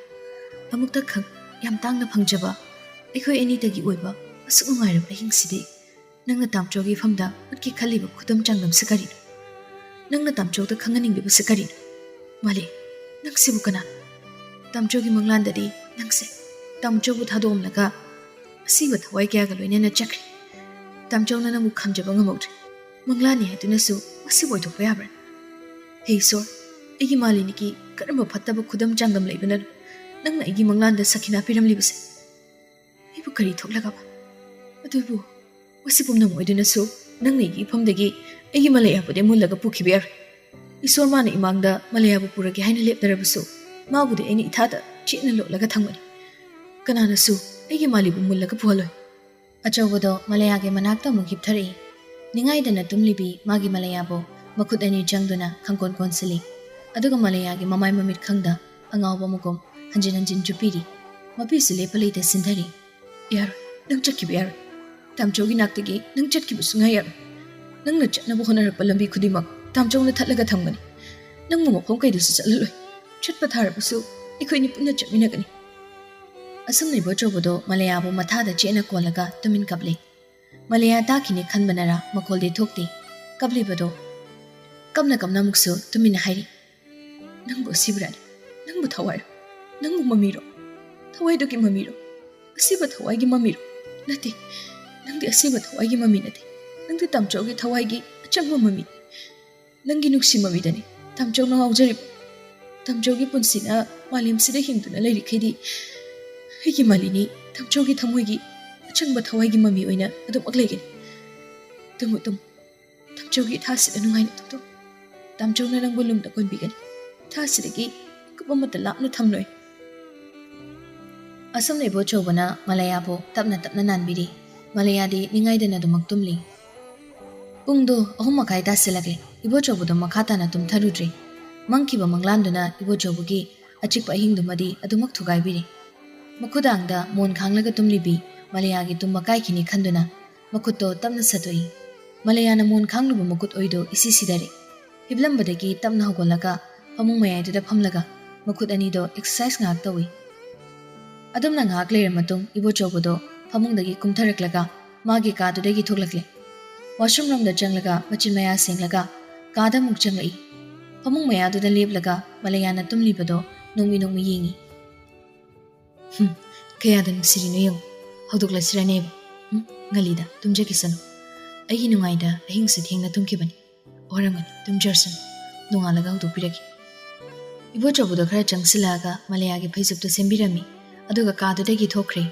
ꯑꯃꯨꯛꯇꯈꯛ ꯌꯥꯝ ꯇꯥꯡꯅ ꯐꯪꯖꯕ ꯑꯩꯈꯣꯏ ꯑꯅꯤꯗꯒꯤ ꯑꯣꯏꯕ ꯑꯁꯨꯛ ꯅꯨꯡꯉꯥꯏꯔꯕ ꯑꯍꯤꯡꯁꯤꯗꯤ ꯅꯪꯅ ꯇꯥꯝꯆꯧꯒꯤ ꯏꯐꯝꯗ ꯎꯠꯀꯦ ꯈꯜꯂꯤꯕ ꯈꯨꯗꯝ ꯆꯥꯡꯗꯝꯁꯤ ꯀꯔꯤꯅꯣ? ꯅꯪꯅ ꯇꯥꯝꯆꯧꯗ ꯈꯪꯍꯟꯅꯤꯡꯂꯤꯕꯁꯤ ꯀꯔꯤꯅꯣ? ꯃꯥꯂꯦ, ꯅꯪꯁꯤꯕꯨ ꯀꯅꯥ? ꯇꯥꯝꯆꯧꯒꯤ ꯃꯪꯂꯥꯟꯗꯗꯤ ꯅꯪꯁꯦ ꯇꯥꯝꯆꯧꯕꯨ ꯊꯥꯗꯣꯛꯂꯝꯂꯒ ꯑꯁꯤꯕ ꯊꯋꯥꯏ ꯀꯌꯥꯒ ꯂꯣꯏꯅꯅ ꯆꯠꯈ꯭ꯔꯦ꯫ ꯇꯥꯝꯆꯧꯅ ꯅꯪꯕꯨ ꯈꯟꯖꯕ ꯉꯝꯍꯧꯗ꯭ꯔꯦ꯫ ꯃꯪꯂꯥꯟꯅꯤ ꯍꯥꯏꯗꯨꯅꯁꯨ ꯃꯁꯤꯕꯨ ꯑꯣꯏꯊꯣꯛꯄ ꯌꯥꯕ꯭ꯔꯥ? ꯍꯦ ꯏꯁꯣꯔ, ꯑꯩꯒꯤ ꯃꯥꯂꯦꯅꯤꯒꯤ ꯀꯔꯝꯕ ꯐꯠꯇꯕ ꯈꯨꯗꯝ ꯆꯥꯡꯗꯝ ꯂꯩꯕꯅꯅꯣ ꯅꯪꯅ ꯑꯩꯒꯤ ꯃꯪꯂꯥꯟꯗ ꯁꯈꯤꯅꯥ ꯄꯤꯔꯝꯂꯤꯕꯁꯦ? ꯑꯩꯕꯨ ꯀꯔꯤ ꯊꯣꯛꯂꯒꯕ? ꯑꯗꯨꯕꯨ ꯃꯁꯤ ꯄꯨꯝꯅꯃꯛ ꯑꯣꯏꯗꯨꯅꯁꯨ ꯅꯪꯅ ꯑꯩꯒꯤ ꯏꯐꯝꯗꯒꯤ ꯑꯩꯒꯤ ꯃꯥꯂꯦꯕꯨꯗꯤ ꯃꯨꯜꯂꯒ ꯄꯨꯈꯤꯕ ꯌꯥꯔꯣꯏ꯫ ꯏꯁꯣꯔ ꯃꯥꯅ ꯏꯃꯥꯡꯗ ꯃꯥꯂꯦꯕꯨ ꯄꯨꯔꯒꯦ ꯍꯥꯏꯅ ꯂꯦꯞꯅꯔꯕꯁꯨ ꯃꯥꯕꯨꯗꯤ ꯑꯩꯅ ꯏꯊꯥꯗ ꯆꯦꯠꯅ ꯂꯣꯠꯂꯒ ꯊꯝꯒꯅꯤ꯫ ꯀꯅꯥꯅꯁꯨ ꯑꯩꯒꯤ ꯃꯥꯂꯦꯕꯨ ꯃꯨꯜꯂꯒ ꯄꯨꯍꯜꯂꯣꯏ꯫ ꯑꯆꯧꯕꯗꯣ ꯃꯥꯂꯦꯒꯤ ꯃꯅꯥꯛꯇ ꯑꯃꯨꯛ ꯍꯤꯞꯊꯔꯛꯏ꯫ ꯅꯤꯡꯉꯥꯏꯗꯅ ꯇꯨꯝꯂꯤꯕꯤ ꯃꯥꯒꯤ ꯃꯥꯂꯦꯕꯨ ꯃꯈꯨꯠ ꯑꯅꯤ ꯆꯪꯗꯨꯅ ꯈꯪꯀꯣꯟ ꯀꯣꯟꯁꯤꯜꯂꯤ꯫ ꯑꯗꯨꯒ ꯃꯥꯂꯦꯒꯤ ꯃꯃꯥꯏ ꯃꯃꯤꯠ ꯈꯪꯗ ꯑꯉꯥꯎꯕ ꯑꯃꯒꯨꯝ ꯍꯟꯖꯤꯟ ꯍꯟꯖꯤꯟ ꯆꯨꯞꯄꯤꯔꯤ꯫ ꯃꯄꯤꯁꯨ ꯂꯦꯞꯄ ꯂꯩꯇ ꯁꯤꯟꯊꯔꯤ꯫ "ꯌꯥꯔꯣꯏ, ꯅꯪ ꯆꯠꯈꯤꯕ ꯌꯥꯔꯣꯏ꯫ ꯇꯥꯝꯆꯧꯒꯤ ꯅꯥꯛꯇꯒꯤ ꯅꯪ ꯆꯠꯈꯤꯕ ꯁꯨꯡꯌꯥ ꯌꯥꯔꯣꯏ꯫ ꯅꯪꯅ ꯆꯠꯅꯕ ꯍꯣꯠꯅꯔꯛꯄ ꯂꯝꯕꯤ ꯈꯨꯗꯤꯡꯃꯛ ꯇꯥꯝꯆꯧꯅ ꯊꯠꯂꯒ ꯊꯝꯒꯅꯤ꯫ ꯅꯪꯕꯨ ꯃꯐꯝ ꯀꯩꯗꯁꯨ ꯆꯠꯂꯂꯣꯏ꯫ ꯆꯠꯄ ꯊꯥꯔꯕꯁꯨ ꯑꯩꯈꯣꯏꯅꯤ ꯄꯨꯟꯅ ꯆꯠꯃꯤꯟꯅꯒꯅꯤ꯫" ꯑꯁꯝꯅ ꯏꯕꯣꯆꯧꯕꯗꯣ ꯃꯥꯂꯦꯕꯨ ꯃꯊꯥꯗ ꯆꯦꯠꯅ ꯀꯣꯜꯂꯒ ꯇꯨꯃꯤꯟ ꯀꯞꯂꯤ꯫ ꯃꯥꯂꯦ ꯇꯥꯈꯤꯅꯤ ꯈꯟꯕꯅꯔ ꯃꯈꯣꯜꯗꯤ ꯊꯣꯛꯇꯦ꯫ ꯀꯞꯂꯤꯕꯗꯣ ꯀꯞꯅ ꯀꯞꯅ ꯑꯃꯨꯛꯁꯨ ꯇꯨꯃꯤꯟꯅ ꯍꯥꯏꯔꯤ꯫ "ꯅꯪꯕꯨ ꯑꯁꯤꯕ꯭ꯔꯥꯅꯦ? ꯅꯪꯕꯨ ꯊꯋꯥꯏꯔꯣ? ꯅꯪꯕꯨ ꯃꯃꯤꯔꯣ? ꯊꯋꯥꯏꯗꯨꯒꯤ ꯃꯃꯤꯔꯣ? ꯑꯁꯤꯕ ꯊꯋꯥꯏꯒꯤ ꯃꯃꯤꯔꯣ? ꯅꯠꯇꯦ, ꯅꯪꯗꯤ ꯑꯁꯤꯕ ꯊꯋꯥꯏꯒꯤ ꯃꯃꯤ ꯅꯠꯇꯦ꯫ ꯅꯪꯗꯤ ꯇꯥꯝꯆꯧꯒꯤ ꯊꯋꯥꯏꯒꯤ ꯑꯆꯪꯕ ꯃꯃꯤ꯫ ꯅꯪꯒꯤ ꯅꯨꯡꯁꯤ ꯃꯃꯤꯗꯅꯤ ꯇꯥꯝꯆꯧꯅ ꯉꯥꯎꯖꯔꯤꯕ꯫ ꯇꯥꯝꯆꯧꯒꯤ ꯄꯨꯟꯁꯤꯅ ꯃꯥꯂꯦꯝꯁꯤꯗ ꯍꯤꯡꯗꯨꯅ ꯂꯩꯔꯤꯈꯩꯗꯤ ꯑꯩꯒꯤ ꯃꯥꯂꯦꯅꯤ ꯇꯥꯝꯆꯧꯒꯤ ꯊꯃꯣꯏꯒꯤ ꯑꯆꯪꯕ ꯊꯋꯥꯏꯒꯤ ꯃꯃꯤ ꯑꯣꯏꯅ ꯑꯗꯨꯃꯛ ꯂꯩꯒꯅꯤ꯫ Tamu, Tamu. ꯇꯥꯝꯆꯧꯒꯤ ꯏꯊꯥꯁꯤꯗ ꯅꯨꯡꯉꯥꯏꯅ ꯇꯨꯝꯊꯣꯛꯎ꯫ ꯇꯥꯝꯆꯧꯅ ꯅꯪꯕꯨ ꯂꯨꯝꯅ ꯀꯣꯟꯕꯤꯒꯅꯤ꯫ ꯏꯊꯥꯁꯤꯗꯒꯤ ꯃꯤꯀꯨꯞ ꯑꯃꯠꯇ ꯂꯥꯞꯅ ꯊꯝꯂꯣꯏ꯫" ꯑꯁꯨꯝꯅ ꯏꯕꯣꯆꯧꯕꯅ ꯃꯥꯂꯦꯕꯨ ꯇꯞꯅ ꯇꯞꯅ ꯅꯥꯟꯕꯤꯔꯤ꯫ ꯃꯥꯂꯦꯗꯤ ꯅꯤꯡꯉꯥꯏꯗꯅ ꯑꯗꯨꯃꯛ ꯇꯨꯝꯂꯤ꯫ ꯄꯨꯡꯗꯣ ꯑꯍꯨꯝ ꯃꯈꯥꯏ ꯇꯥꯁꯤꯜꯂꯛꯂꯦ꯫ ꯏꯕꯣꯆꯧꯕꯗꯣ ꯃꯈꯥ ꯇꯥꯅ ꯇꯨꯝꯊꯔꯨꯗ꯭ꯔꯤ꯫ ꯃꯪꯈꯤꯕ ꯃꯪꯂꯥꯟꯗꯨꯅ ꯏꯕꯣꯆꯧꯕꯒꯤ ꯑꯆꯤꯛꯄ ꯑꯍꯤꯡꯗꯨꯃꯗꯤ ꯑꯗꯨꯃꯛ ꯊꯨꯒꯥꯏꯕꯤꯔꯤ꯫ ꯃꯈꯨꯗꯥꯡꯗ ꯃꯣꯟ ꯈꯥꯡꯂꯒ ꯇꯨꯝꯂꯤꯕꯤ ꯃꯂꯌꯥꯒꯤ ꯇꯨꯝꯕ ꯀꯥꯏꯈꯤꯅꯤ ꯈꯟꯗꯨꯅ ꯃꯈꯨꯠꯇꯣ ꯇꯞꯅ ꯁꯠꯇꯣꯛꯏ꯫ ꯃꯂꯌꯥꯅ ꯃꯣꯟ ꯈꯥꯡꯂꯨꯕ ꯃꯈꯨꯠ ꯑꯣꯏꯗꯣ ꯏꯁꯤ ꯁꯤꯗꯔꯦ꯫ ꯍꯤꯞꯂꯝꯕꯗꯒꯤ ꯇꯞꯅ ꯍꯧꯒꯠꯂꯒ ꯐꯃꯨꯡ ꯃꯌꯥꯏꯗꯨꯗ ꯐꯝꯂꯒ ꯃꯈꯨꯠ ꯑꯅꯤꯗꯣ ꯑꯦꯛꯁꯔꯁꯥꯏꯁ ꯉꯥꯏꯍꯥꯛ ꯇꯧꯏ꯫ ꯑꯗꯨꯝꯅ ꯉꯥꯏꯍꯥꯛ ꯂꯩꯔ ꯃꯇꯨꯡ ꯏꯕꯣꯆꯧꯕꯗꯣ ꯐꯃꯨꯡꯗꯒꯤ ꯀꯨꯝꯊꯔꯛꯂꯒ ꯃꯥꯒꯤ ꯀꯥꯗꯨꯗꯒꯤ ꯊꯣꯛꯂꯛꯂꯦ꯫ ꯋꯥꯁꯔꯨꯝ ꯔꯣꯝꯗ ꯆꯪꯂꯒ ꯃꯆꯤꯟ ꯃꯌꯥ ꯁꯦꯡꯂꯒ ꯀꯥꯗ ꯑꯃꯨꯛ ꯆꯪꯂꯛꯏ꯫ ꯐꯃꯨꯡ ꯃꯌꯥꯗꯨꯗ ꯂꯦꯞꯂꯒ ꯃꯂꯌꯥꯅ ꯇꯨꯝꯂꯤꯕꯗꯣ ꯅꯣꯡꯃꯤ ꯅꯣꯡꯃꯤ ꯌꯦꯡꯏ꯫ "ꯍꯨꯝ, ꯀꯌꯥꯗ ꯅꯨꯡꯁꯤꯔꯤꯅꯣ ꯌꯦꯡꯉꯨ, ꯍꯧꯗꯣꯛꯂꯁꯤꯔꯅꯦꯕ? ꯍꯨꯝ, ꯉꯜꯂꯤꯗ, ꯇꯨꯝꯖꯈꯤꯁꯅꯨ꯫ ꯑꯩꯒꯤ ꯅꯨꯡꯉꯥꯏꯗ ꯑꯍꯤꯡꯁꯨ ꯊꯦꯡꯅ ꯇꯨꯝꯈꯤꯕꯅꯤ꯫ ꯋꯥꯔꯝꯒꯅꯤ, ꯇꯨꯝꯖꯔꯁꯅꯨ, ꯅꯣꯡꯉꯥꯜꯂꯒ ꯍꯧꯗꯣꯛꯄꯤꯔꯒꯦ꯫" ꯏꯕꯣꯆꯧꯕꯗꯣ ꯈꯔ ꯆꯪꯁꯤꯜꯂꯛꯑꯒ ꯃꯂꯌꯥꯒꯤ ꯐꯩꯖꯨꯞꯇꯨ ꯁꯦꯝꯕꯤꯔꯝꯃꯤ, ꯑꯗꯨꯒ ꯀꯥꯗꯨꯗꯒꯤ ꯊꯣꯛꯈ꯭ꯔꯦ꯫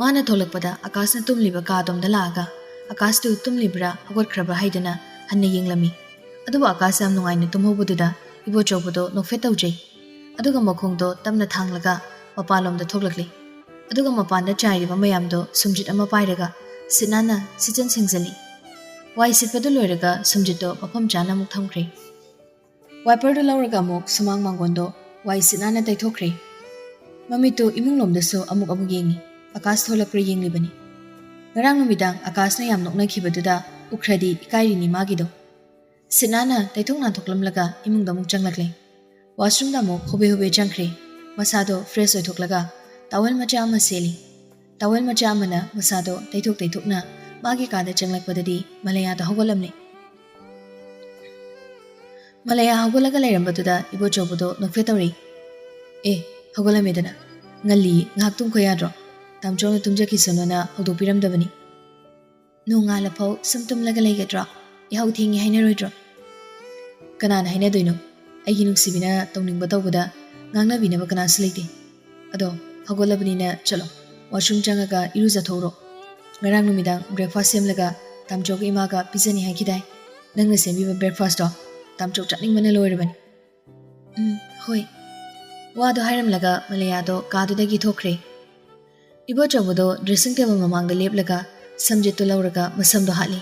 ꯃꯥꯅ ꯊꯣꯛꯂꯛꯄꯗ ꯑꯥꯀꯥꯁꯅ ꯇꯨꯝꯂꯤꯕ ꯀꯥꯗꯣꯝꯗ ꯂꯥꯛꯑꯒ ꯑꯥꯀꯥꯁꯇꯨ ꯇꯨꯝꯂꯤꯕ꯭ꯔꯥ ꯍꯧꯒꯠꯈ꯭ꯔꯕ꯭ꯔꯥ ꯍꯥꯏꯗꯨꯅ ꯍꯟꯅ ꯌꯦꯡꯂꯝꯃꯤ꯫ ꯑꯗꯨꯕꯨ ꯑꯥꯀꯥꯁ ꯌꯥꯝ ꯅꯨꯡꯉꯥꯏꯅ ꯇꯨꯝꯍꯧꯕꯗꯨꯗ ꯏꯕꯣꯆꯧꯕꯗꯣ ꯅꯣꯛꯐꯦꯠ ꯇꯧꯖꯩ꯫ ꯑꯗꯨꯒ ꯃꯈꯣꯡꯗꯣ ꯇꯞꯅ ꯊꯥꯡꯂꯒ ꯃꯄꯥꯟꯂꯣꯝꯗ ꯊꯣꯛꯂꯛꯂꯦ꯫ ꯑꯗꯨꯒ ꯃꯄꯥꯟꯗ ꯆꯥꯏꯔꯤꯕ ꯃꯌꯥꯝꯗꯣ ꯁꯨꯝꯖꯤꯠ ꯑꯃ ꯄꯥꯏꯔꯒ ꯁꯤꯠ ꯅꯥꯟꯅ ꯁꯤꯠꯆꯟ ꯁꯦꯡꯖꯜꯂꯤ꯫ ꯋꯥꯏ ꯁꯤꯠꯄꯗꯨ ꯂꯣꯏꯔꯒ ꯁꯨꯝꯖꯤꯠꯇꯣ ꯃꯐꯝ ꯆꯥꯅ ꯑꯃꯨꯛ ꯊꯝꯈ꯭ꯔꯦ꯫ ꯋꯥꯏꯄꯔꯗꯨ ꯂꯧꯔꯒ ꯑꯃꯨꯛ ꯁꯨꯃꯥꯡ ꯃꯥꯡꯒꯣꯟꯗꯣ ꯋꯥꯏ ꯁꯤꯠ ꯅꯥꯟꯅ ꯇꯩꯊꯣꯛꯈ꯭ꯔꯦ꯫ ꯃꯃꯤꯠꯇꯨ ꯏꯃꯨꯡꯂꯣꯝꯗꯁꯨ ꯑꯃꯨꯛ ꯑꯃꯨꯛ ꯌꯦꯡꯉꯤ꯫ ꯑꯥꯀꯥꯁ ꯊꯣꯛꯂꯛꯄ꯭ꯔꯥ ꯌꯦꯡꯂꯤꯕꯅꯤ꯫ ꯉꯔꯥꯡ ꯅꯨꯃꯤꯗꯥꯡ ꯑꯥꯀꯥꯁꯅ ꯌꯥꯝ ꯅꯣꯛꯅꯈꯤꯕꯗꯨꯗ ꯎꯈ꯭ꯔꯗꯤ ꯏꯀꯥꯏꯔꯤꯅꯤ ꯃꯥꯒꯤꯗꯣ꯫ ꯁꯤꯠ ꯅꯥꯟꯅ ꯇꯩꯊꯣꯛ ꯅꯥꯟꯊꯣꯛꯂꯝꯂꯒ ꯏꯃꯨꯡꯗ ꯑꯃꯨꯛ ꯆꯪꯂꯛꯂꯦ꯫ ꯋꯥꯁꯔꯨꯝꯗ ꯑꯃꯨꯛ ꯍꯣꯕꯦ ꯍꯣꯕꯦ ꯆꯪꯈ꯭ꯔꯦ꯫ ꯃꯁꯥꯗꯣ ꯐ꯭ꯔꯦꯁ ꯑꯣꯏꯊꯣꯛꯂꯒ ꯇꯥꯋꯦꯜ ꯃꯆꯥ ꯑꯃ ꯁꯦꯠꯂꯤ꯫ ꯇꯥꯋꯦꯜ ꯃꯆꯥ ꯑꯃꯅ ꯃꯁꯥꯗꯣ ꯇꯩꯊꯣꯛ ꯇꯩꯊꯣꯛꯅ ꯃꯥꯒꯤ ꯀꯥꯗ ꯆꯪꯂꯛꯄꯗꯗꯤ ꯃꯂꯌꯥꯗꯣ ꯍꯧꯒꯠꯂꯝꯂꯦ꯫ ꯃꯂꯌꯥ ꯍꯧꯒꯠꯂꯒ ꯂꯩꯔꯝꯕꯗꯨꯗ ꯏꯕꯣꯆꯧꯕꯗꯣ ꯅꯣꯛꯐꯦꯠ ꯇꯧꯔꯛꯏ꯫ "ꯑꯦ, ꯍꯧꯒꯠꯂꯝꯃꯦꯗꯅ꯫ ꯉꯜꯂꯤ, ꯉꯥꯏꯍꯥꯛ ꯇꯨꯝꯈꯣ ꯌꯥꯗ꯭ꯔꯣ? ꯇꯥꯝꯆꯧꯅ ꯇꯨꯝꯖꯈꯤꯁꯅꯨꯅ ꯍꯧꯗꯣꯛꯄꯤꯔꯝꯗꯕꯅꯤ꯫" "ꯅꯣꯡꯉꯥꯜꯂꯐꯥꯎ ꯁꯨꯝ ꯇꯨꯝꯂꯒ ꯂꯩꯒꯗ꯭ꯔꯣ? ꯌꯥꯍꯧ ꯊꯦꯡꯉꯦ ꯍꯥꯏꯅꯔꯣꯏꯗ꯭ꯔꯣ?" "ꯀꯅꯥꯅ ꯍꯥꯏꯅꯗꯣꯏꯅꯣ? ꯑꯩꯒꯤ ꯅꯨꯡꯁꯤꯕꯤꯅ ꯇꯧꯅꯤꯡꯕ ꯇꯧꯕꯗ ꯉꯥꯡꯅꯕꯤꯅꯕ ꯀꯅꯥꯁꯨ ꯂꯩꯇꯦ꯫ ꯑꯗꯣ ꯍꯧꯒꯠꯂꯕꯅꯤꯅ ꯆꯠꯂꯣ, ꯋꯥꯁꯔꯨꯝ ꯆꯪꯉꯒ ꯏꯔꯨꯖꯊꯣꯛꯎꯔꯣ꯫ ꯉꯔꯥꯡ ꯅꯨꯃꯤꯗꯥꯡ ꯕ꯭ꯔꯦꯛꯐꯥꯁ ꯁꯦꯝꯂꯒ ꯇꯥꯝꯆꯧꯒ ꯏꯃꯥꯒ ꯄꯤꯖꯅꯤ ꯍꯥꯏꯈꯤꯗꯥꯏ? ꯅꯪꯅ ꯁꯦꯝꯕꯤꯕ ꯕ꯭ꯔꯦꯛꯐꯥꯁꯇꯣ ꯇꯥꯝꯆꯧ ꯆꯥꯅꯤꯡꯕꯅ ꯂꯣꯏꯔꯕꯅꯤ꯫" "ꯎꯝ, ꯍꯣꯏ꯫" ꯋꯥꯗꯣ ꯍꯥꯏꯔꯝꯂꯒ ꯃꯂꯌꯥꯗꯣ ꯀꯥꯗꯨꯗꯒꯤ ꯊꯣꯛꯈ꯭ꯔꯦ꯫ ꯏꯕꯣꯆꯧꯕꯗꯣ ꯗ꯭ꯔꯦꯁꯤꯡ ꯇꯦꯕꯜ ꯃꯃꯥꯡꯗ ꯂꯦꯞꯂꯒ ꯁꯝꯖꯦꯠꯇꯨ ꯂꯧꯔꯒ ꯃꯁꯝꯗꯣ ꯍꯥꯠꯂꯤ꯫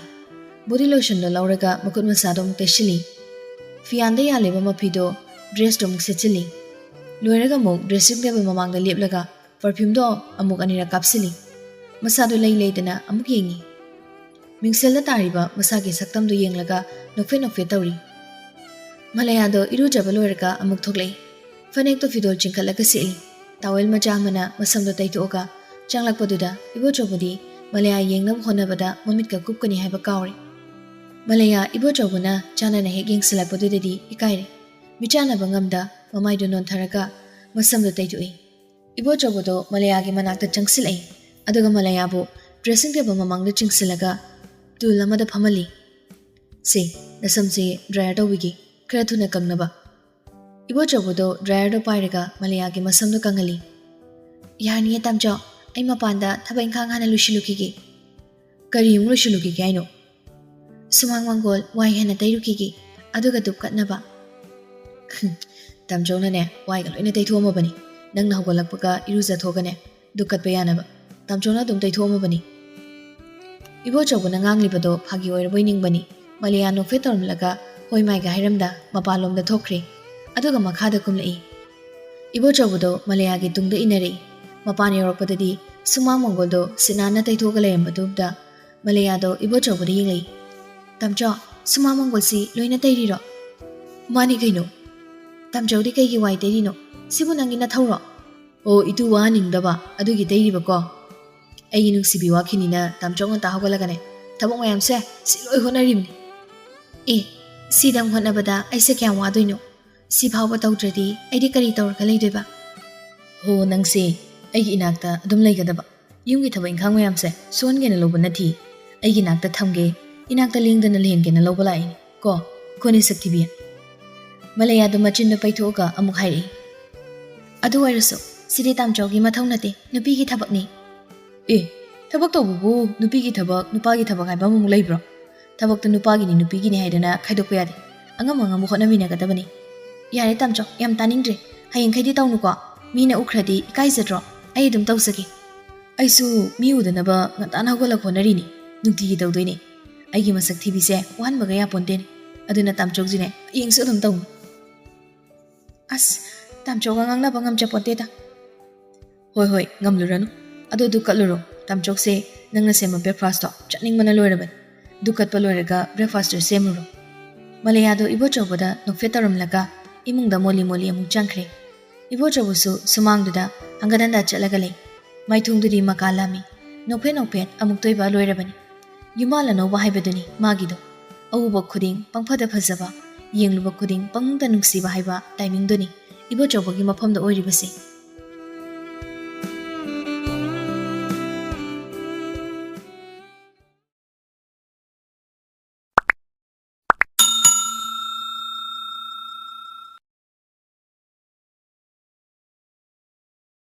ꯕꯣꯗꯤ ꯂꯣꯁꯟꯗꯣ ꯂꯧꯔꯒ ꯃꯈꯨꯠ ꯃꯁꯥꯗꯣ ꯑꯃꯨꯛ ꯇꯩꯁꯤꯜꯂꯤ꯫ ꯐꯤꯌꯥꯟꯗ ꯌꯥꯜꯂꯤꯕ ꯃꯐꯤꯗꯣ ꯗ꯭ꯔꯦꯁꯇꯣ ꯑꯃꯨꯛ ꯁꯦꯠꯆꯤꯜꯂꯤ꯫ ꯂꯣꯏꯔꯒ ꯑꯃꯨꯛ ꯗ꯭ꯔꯦꯁꯤꯡ ꯇꯦꯕꯜ ꯃꯃꯥꯡꯗ ꯂꯦꯞꯂꯒ ꯄꯔꯐ꯭ꯌꯨꯝꯗꯣ ꯑꯃꯨꯛ ꯑꯅꯤꯔꯛ ꯀꯥꯞꯁꯤꯜꯂꯤ꯫ ꯃꯁꯥꯗꯨ ꯂꯩ ꯂꯩꯗꯅ ꯑꯃꯨꯛ ꯌꯦꯡꯉꯤ꯫ ꯃꯤꯡꯁꯦꯜꯗ ꯇꯥꯔꯤꯕ ꯃꯁꯥꯒꯤ ꯁꯛꯇꯝꯗꯨ ꯌꯦꯡꯂꯒ ꯅꯣꯛꯐꯦꯠ ꯅꯣꯛꯐꯦꯠ ꯇꯧꯔꯤ꯫ ꯃꯂꯌꯥꯗꯣ ꯏꯔꯨꯖꯕ ꯂꯣꯏꯔꯒ ꯑꯃꯨꯛ ꯊꯣꯛꯂꯛꯏ꯫ ꯐꯅꯦꯛꯇꯣ ꯐꯤꯗꯣꯜ ꯆꯤꯡꯈꯠꯂꯒ ꯁꯦꯠꯂꯤ꯫ ꯇꯥꯋꯦꯜ ꯃꯆꯥ ꯑꯃꯅ ꯃꯁꯝꯗꯣ ꯇꯩꯊꯣꯛꯑꯒ ꯆꯪꯂꯛꯄꯗꯨꯗ ꯏꯕꯣꯆꯧꯕꯗꯤ ꯃꯂꯌꯥ ꯌꯦꯡꯅꯕ ꯍꯣꯠꯅꯕꯗ ꯃꯃꯤꯠꯀ ꯀꯨꯞꯀꯅꯤ ꯍꯥꯏꯕ ꯀꯥꯎꯔꯦ꯫ ꯃꯂꯌꯥ ꯏꯕꯣꯆꯧꯕꯅ ꯆꯥꯟꯅꯅ ꯍꯦꯛ ꯌꯦꯡꯁꯤꯜꯂꯛꯄꯗꯨꯗꯗꯤ ꯏꯀꯥꯏꯔꯦ꯫ ꯃꯤꯠꯆꯥꯟꯅꯕ ꯉꯝꯗ ꯃꯃꯥꯏꯗꯨ ꯅꯣꯟꯊꯔꯒ ꯃꯁꯝꯗꯨ ꯇꯩꯊꯣꯛꯏ꯫ ꯏꯕꯣꯆꯧꯕꯗꯣ ꯃꯂꯌꯥꯒꯤ ꯃꯅꯥꯛꯇ ꯆꯪꯁꯤꯜꯂꯛꯏ꯫ ꯑꯗꯨꯒ ꯃꯂꯌꯥꯕꯨ dressing table ꯃꯃꯥꯡꯗ ꯆꯤꯡꯁꯤꯜꯂꯒ ꯇꯨꯜ ꯑꯃꯗ ꯐꯝꯍꯜꯂꯤ꯫ "ꯁꯦ, ꯅꯁꯝꯁꯦ dryer ꯇꯧꯕꯤꯒꯦ, ꯈꯔ ꯊꯨꯅ ꯀꯪꯅꯕ꯫" ꯏꯕꯣꯆꯧꯕꯗꯣ dryerꯗꯣ ꯄꯥꯏꯔꯒ ꯃꯂꯌꯥꯒꯤ ꯃꯁꯝꯗꯣ ꯀꯪꯍꯜꯂꯤ꯫ "ꯌꯥꯔꯅꯤꯌꯦ ꯇꯥꯝꯆꯧ, ꯑꯩ ꯃꯄꯥꯟꯗ ꯊꯕꯛ ꯏꯪꯈꯥꯡ ꯍꯥꯟꯅ ꯂꯣꯏꯁꯤꯜꯂꯨꯈꯤꯒꯦ꯫" "ꯀꯔꯤ ꯑꯃꯨꯛ ꯂꯣꯏꯁꯤꯜꯂꯨꯈꯤꯒꯦ ꯍꯥꯏꯅꯣ?" "ꯁꯨꯃꯥꯡ ꯃꯪꯒꯣꯜ ꯋꯥꯏ ꯍꯦꯟꯅ ꯇꯩꯔꯨꯈꯤꯒꯦ, ꯑꯗꯨꯒ ꯙꯨꯞ ꯀꯠꯅꯕ꯫" ꯇꯥꯝꯆꯧꯅꯅꯦ ꯋꯥꯏꯒ ꯂꯣꯏꯅ ꯇꯩꯊꯣꯛꯑꯝꯃꯕꯅꯤ, ꯅꯪꯅ ꯍꯧꯒꯠꯂꯛꯄꯒ ꯏꯔꯨꯖꯊꯣꯛꯑꯒꯅꯦ ꯙꯨꯞ ꯀꯠꯄ ꯌꯥꯅꯕ꯫ ꯇꯥꯝꯆꯧꯅ ꯑꯗꯨꯝ ꯇꯩꯊꯣꯛꯑꯝꯃꯕꯅꯤ꯫ ꯏꯕꯣꯆꯧꯕꯅ ꯉꯥꯡꯂꯤꯕꯗꯣ ꯐꯥꯒꯤ ꯑꯣꯏꯔꯕꯣꯏ ꯅꯤꯡꯕꯅꯤ꯫ ꯃꯂꯌꯥ ꯅꯣꯛꯐꯦꯠ ꯇꯧꯔꯝꯂꯒ ꯍꯣꯏ ꯃꯥꯏꯒ ꯍꯥꯏꯔꯝꯗ ꯃꯄꯥꯟꯂꯣꯝꯗ ꯊꯣꯛꯈ꯭ꯔꯦ꯫ ꯑꯗꯨꯒ ꯃꯈꯥꯗ ꯀꯨꯝꯂꯛꯏ꯫ ꯏꯕꯣꯆꯧꯕꯗꯣ ꯃꯂꯌꯥꯒꯤ ꯇꯨꯡꯗ ꯏꯟꯅꯔꯛꯏ꯫ ꯃꯄꯥꯟ ꯌꯧꯔꯛꯄꯗꯗꯤ ꯁꯨꯃꯥꯡ ꯃꯪꯒꯣꯜꯗꯣ ꯁꯤꯠ ꯅꯥꯟꯅ ꯇꯩꯊꯣꯛꯑꯒ ꯂꯩꯔꯝꯕꯗꯨꯗ ꯃꯂꯌꯥꯗꯣ ꯏꯕꯣꯆꯧꯕꯗ ꯌꯦꯡꯂꯛꯏ꯫ "ꯇꯥꯝꯆꯧ, ꯁꯨꯃꯥꯡ ꯃꯪꯒꯣꯜꯁꯤ ꯂꯣꯏꯅ ꯇꯩꯔꯤꯔꯣ?" "ꯃꯥꯅꯤ ꯀꯩꯅꯣ꯫" "ꯇꯥꯝꯆꯧꯗꯤ ꯀꯩꯒꯤ ꯋꯥꯏ ꯇꯩꯔꯤꯅꯣ? ꯁꯤꯕꯨ ꯅꯪꯒꯤ ꯅꯊꯧꯔꯣ?" "ꯑꯣ, ꯏꯇꯨ ꯋꯥꯍꯟꯅꯤꯡꯗꯕ ꯑꯗꯨꯒꯤ ꯇꯩꯔꯤꯕꯀꯣ꯫ ꯑꯩꯒꯤ ꯅꯨꯡꯁꯤꯕꯤ ꯋꯥꯈꯤꯅꯤꯅ ꯇꯥꯝꯆꯧ ꯉꯟꯇꯥ ꯍꯧꯒꯠꯂꯒꯅꯦ ꯊꯕꯛ ꯃꯌꯥꯝꯁꯦ ꯁꯤ ꯂꯣꯏ ꯍꯣꯠꯅꯔꯤꯕꯅꯤ꯫" "ꯑꯦ, ꯁꯤꯗꯪ ꯍꯣꯠꯅꯕꯗ ꯑꯩꯁꯦ ꯀꯌꯥꯝ ꯋꯥꯗꯣꯏꯅꯣ? ꯁꯤ ꯐꯥꯎꯕ ꯇꯧꯗ꯭ꯔꯗꯤ ꯑꯩꯗꯤ ꯀꯔꯤ ꯇꯧꯔꯒ ꯂꯩꯗꯣꯏꯕ?" "ꯍꯣ, ꯅꯪꯁꯦ ꯑꯩꯒꯤ ꯏꯅꯥꯛꯇ ꯑꯗꯨꯝ ꯂꯩꯒꯗꯕ꯫ ꯌꯨꯝꯒꯤ ꯊꯕꯛ ꯏꯪꯈꯥꯡ ꯃꯌꯥꯝꯁꯦ ꯁꯨꯍꯟꯒꯦꯅ ꯂꯧꯕ ꯅꯠꯇꯦ꯫ ꯑꯩꯒꯤ ꯏꯅꯥꯛꯇ ꯊꯝꯒꯦ, ꯏꯅꯥꯛꯇ ꯂꯦꯡꯗꯅ ꯂꯩꯍꯟꯒꯦꯅ ꯂꯧꯕ ꯂꯥꯛꯏꯅꯤ ꯀꯣ, ꯈꯣꯅꯤ ꯁꯛꯊꯤꯕꯤ꯫" ꯃꯂꯌꯥꯗꯣ ꯃꯆꯤꯟꯗꯣ ꯄꯩꯊꯣꯛꯑꯒ ꯑꯃꯨꯛ ꯍꯥꯏꯔꯛꯏ꯫ "ꯑꯗꯨ ꯑꯣꯏꯔꯁꯨ ꯁꯤꯗꯤ ꯇꯥꯝꯆꯧꯒꯤ ꯃꯊꯧ ꯅꯠꯇꯦ, ꯅꯨꯄꯤꯒꯤ ꯊꯕꯛꯅꯤ꯫" "ꯑꯦ, ꯊꯕꯛ ꯇꯧꯕꯕꯨ ꯅꯨꯄꯤꯒꯤ ꯊꯕꯛ, ꯅꯨꯄꯥꯒꯤ ꯊꯕꯛ ꯍꯥꯏꯕ ꯑꯃꯃꯨꯛ ꯂꯩꯕ꯭ꯔꯣ? ꯊꯕꯛꯇꯨ ꯅꯨꯄꯥꯒꯤꯅꯤ, ꯅꯨꯄꯤꯒꯤꯅꯤ ꯍꯥꯏꯗꯅ ꯈꯥꯏꯗꯣꯛꯄ ꯌꯥꯗꯦ꯫ ꯑꯉꯝ ꯑꯉꯝꯕ ꯍꯣꯠꯅꯃꯤꯟꯅꯒꯗꯕꯅꯤ꯫" "ꯌꯥꯔꯦ ꯇꯥꯝꯆꯧ, ꯌꯥꯝ ꯇꯥꯅꯤꯡꯗ꯭ꯔꯦ꯫ ꯍꯌꯦꯡꯈꯩꯗꯤ ꯇꯧꯅꯨꯀꯣ꯫ ꯃꯤꯅ ꯎꯈ꯭ꯔꯗꯤ ꯏꯀꯥꯏꯖꯗ꯭ꯔꯣ? ꯑꯩ ꯑꯗꯨꯝ ꯇꯧꯖꯒꯦ꯫" "ꯑꯩꯁꯨ ꯃꯤ ꯎꯗꯅꯕ ꯉꯟꯇꯥꯅ ꯍꯧꯒꯠꯂꯒ ꯍꯣꯠꯅꯔꯤꯅꯤ꯫ ꯅꯨꯡꯇꯤꯒꯤ ꯇꯧꯗꯣꯏꯅꯤ꯫ ꯑꯩꯒꯤ ꯃꯁꯛ ꯊꯤꯕꯤꯁꯦ ꯋꯥꯍꯟꯕꯒ ꯌꯥꯄꯣꯟꯇꯦꯅꯦ꯫ ꯑꯗꯨꯅ ꯇꯥꯝꯆꯧꯁꯤꯅꯦ ꯍꯌꯦꯡꯁꯨ ꯑꯗꯨꯝ ꯇꯧꯅꯤ꯫" "ꯑꯁ, ꯇꯥꯝꯆꯧꯒ ꯉꯥꯡꯅꯕ ꯉꯝꯖꯄꯣꯟꯇꯦꯗ꯫" "ꯍꯣꯏ, ꯍꯣꯏ, ꯉꯝꯂꯨꯔꯅꯨ꯫ ꯑꯗꯣ ꯙꯨꯞ ꯀꯠꯂꯨꯔꯣ꯫ "ꯇꯥꯝꯆꯧꯁꯦ, ꯅꯪꯅ ꯁꯦꯝꯕ breakfastꯇꯣ ꯆꯥꯅꯤꯡꯕꯅ ꯂꯣꯏꯔꯕꯅꯤ꯫ ꯗꯨꯛ ꯀꯠꯄ ꯂꯣꯏꯔꯒ breakfastꯇꯨ ꯁꯦꯝꯃꯨꯔꯣ꯫" ꯃꯂꯩꯌꯥꯗꯣ ꯏꯕꯣꯆꯧꯕꯗ ꯅꯣꯛꯐꯦꯠ ꯇꯧꯔꯝꯂꯒ ꯏꯃꯨꯡꯗ ꯃꯣꯜꯂꯤ ꯃꯣꯜꯂꯤ ꯑꯃꯨꯛ ꯆꯪꯈ꯭ꯔꯦ꯫ ꯏꯕꯣꯆꯧꯕꯁꯨ ꯁꯨꯃꯥꯡꯗꯨꯗ ꯍꯪꯒꯠ ꯍꯟꯗ ꯆꯠꯂꯒ ꯂꯩ꯫ ꯃꯥꯏꯊꯣꯡꯗꯨꯗꯤ ꯃꯀꯥ ꯂꯥꯝꯃꯤ꯫ ꯅꯣꯛꯐꯦꯠ ꯅꯣꯛꯐꯦꯠ ꯑꯃꯨꯛꯇꯣꯏꯕ ꯂꯣꯏꯔꯕꯅꯤ꯫ ꯌꯨꯝꯕꯥꯜ ꯑꯅꯧꯕ ꯍꯥꯏꯕꯗꯨꯅꯤ ꯃꯥꯒꯤꯗꯣ꯫ ꯑꯎꯕ ꯈꯨꯗꯤꯡ ꯄꯪꯐꯗ ꯐꯖꯕ, ꯌꯦꯡꯂꯨꯕ ꯈꯨꯗꯤꯡ ꯄꯪꯅꯨꯡꯗ ꯅꯨꯡꯁꯤꯕ ꯍꯥꯏꯕ timingꯗꯨꯅꯤ ꯏꯕꯣꯆꯧꯕꯒꯤ ꯃꯐꯝꯗ ꯑꯣꯏꯔꯤꯕꯁꯦ꯫